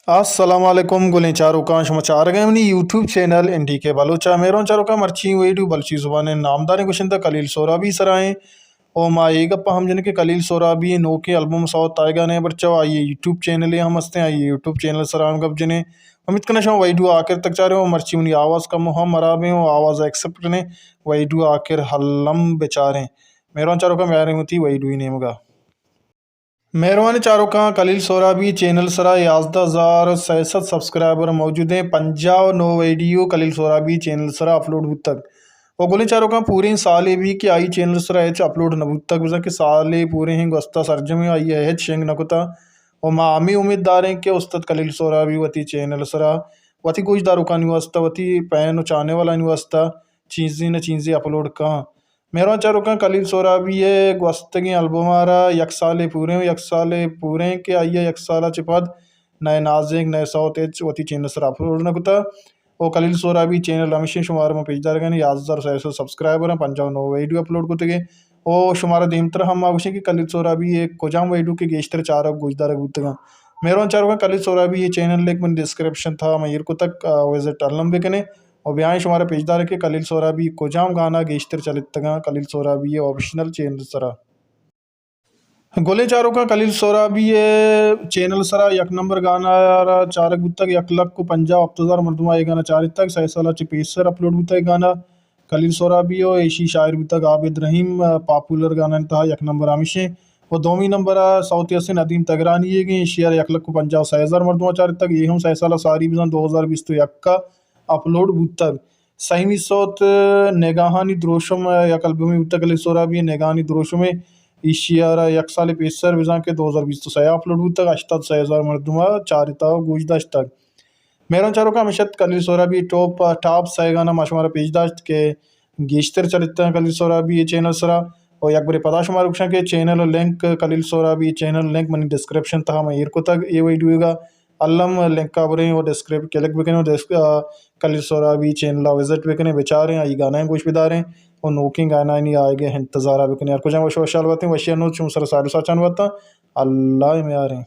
السلام علیکم گلیں چاروکاں، شما چارگ ءَ منی یوٹیوب چینل این ڈی کے بلوچ ءَ۔ مہروان چاروکاں، مرچی ویڈیو بلوچی زبان ءِ نامداریں گوشندہ خلیل سہرابی سرا ایں۔ او ما اے گپ ءَ ہم جنیں کہ خلیل سہرابی نوکیں البم سوت آئیگا نہ، پرچا آئی یوٹیوب چینلے ہم ہستیں، آئی یوٹیوب چینل سرا ہم گپ جنیں۔ امیت کناں شما ویڈیو آخر تک چاریں، او مرچی منی آواز کم و ہم ہراب ایں، او آواز ایکسپٹ کنیں، ویڈیو آخر الم بچاریں۔ مہروان چاروکاں، میاریں وتی ویڈیو نیمگا۔ مہروانیں چاروکاں، خلیل سہرابی چینل سرا یازدہ ہزار سئے سد سبسکرائبر موجود ایں۔ پنجاہ و نو ویڈیو خلیل سہرابی چینل سرا اپلوڈ بوتگ۔ و گلیں چاروکاں، پوریں سالے بی کہ آئی چینل سرا ہچ اپلوڈ نہ بوتگ، بزاں کہ سالے پوریں گوستا سرجمیں آئی ءَ ہچ شنگ نہ کتا۔ و ما ہمے امید داریں کہ استاد خلیل سہرابی وتی چینل سرا وتی گوشداروکانی واسطہ، وتی پین و چاہنے والانی واسطہ چیزے نہ چیزے اپلوڈ کن۔ مہروان چاروکاں، خلیل سہرابی ءِ گوستگیں البم ءَ را یک سالے پوریں، یک سالے پوریں کہ آئی ءَ یک سال ءَ چہ پد نئے نازینک، نئے سوت ہچ وتی چینل سرا اپلوڈ نہ کتا۔ او خلیل سہرابی چینل ہمیشیں، شمارا من پیش دارگانی، یازدہ ہزار سئے سد سبسکرائبر ایں، پنجاہ و نو ویڈیو اپلوڈ کتگیں۔ او شمارا دیمتر ہم ما گوشیں کہ خلیل سہرابی ءِ کجام ویڈیو کہ گیشتر چارگ گوشدارگ بوتگاں۔ مہروان چاروکاں، خلیل سہرابی ءِ چینل لنک من ڈسکرپشن تہا من ایر کتگ، آ، وزٹ الم بکنیں۔ و بیائیں شمارا پیش داریں کہ خلیل سہرابی کجام گانا گیشتر چلتگاں خلیل سہرابی ءِ آپشنل چینل سرا۔ گلیں چاروکاں، خلیل سہرابی ءِ چینل سرا یک نمبر گانا را چارگ بوتگ، یک لکھ و پنجاہ و ہپت ہزار مردم اے گانا چارتگ، سئے سال چہ پیسر اپلوڈ بوتگ اے گانا۔ خلیل سہرابی و ایشی شاعر بوتگ عابد رحیم، پاپولر گانانی تہا یک نمبر ہمیشیں۔ و دومی نمبر ءَ سوتے ہستیں ندیم تگرانی ئیگیں، ایشی ءَ را یک لکھ و پنجاہ و سئے ہزار مردم چارتگ، اے ہم سئے سال ءَ ساری بزاں دو ہزار بیست و یک ءَ اپلوڈ بوتگ۔ سیمی سوت نگاہانی دروشم یک البمے بوتگ خلیل سہرابی، نگاہانی دروشمے، ایشی ءَ را یک سال پیسر بزاں کہ دو ہزار بیست و سئے ءَ اپلوڈ بوتگ، ہشتاد سئے ہزار مردم ءَ چارتگ و گوش داشتگ۔ مہروان چاروکاں، ہمیش ات خلیل سہرابی ٹاپ، ٹاپ سئے گانا ما شمارا پیش داشت کہ گیشتر چلتگ خلیل سہرابی ءِ چینل سرا۔ و یک برے پدا شمارا گوشاں کہ چینل لنک، خلیل سہرابی چینل لنک منی ڈسکرپشن تہا من ایر کتگ اے ویڈیوگا۔ الم لنکا بریں و ڈسکرپ-، کلک بکنیں و ڈسک-، آ، خلیل سہرابی چینل ءَ وزٹ بکنیں، بچاریں، آئی گانائیں گوش بداریں و نوکیں گانانی آئیگے انتظارا بکنیں۔ ہر کجام وش وشحال باتیں، وشی انوت چون سر سال ساچان باتاں۔ اللہ میاریں۔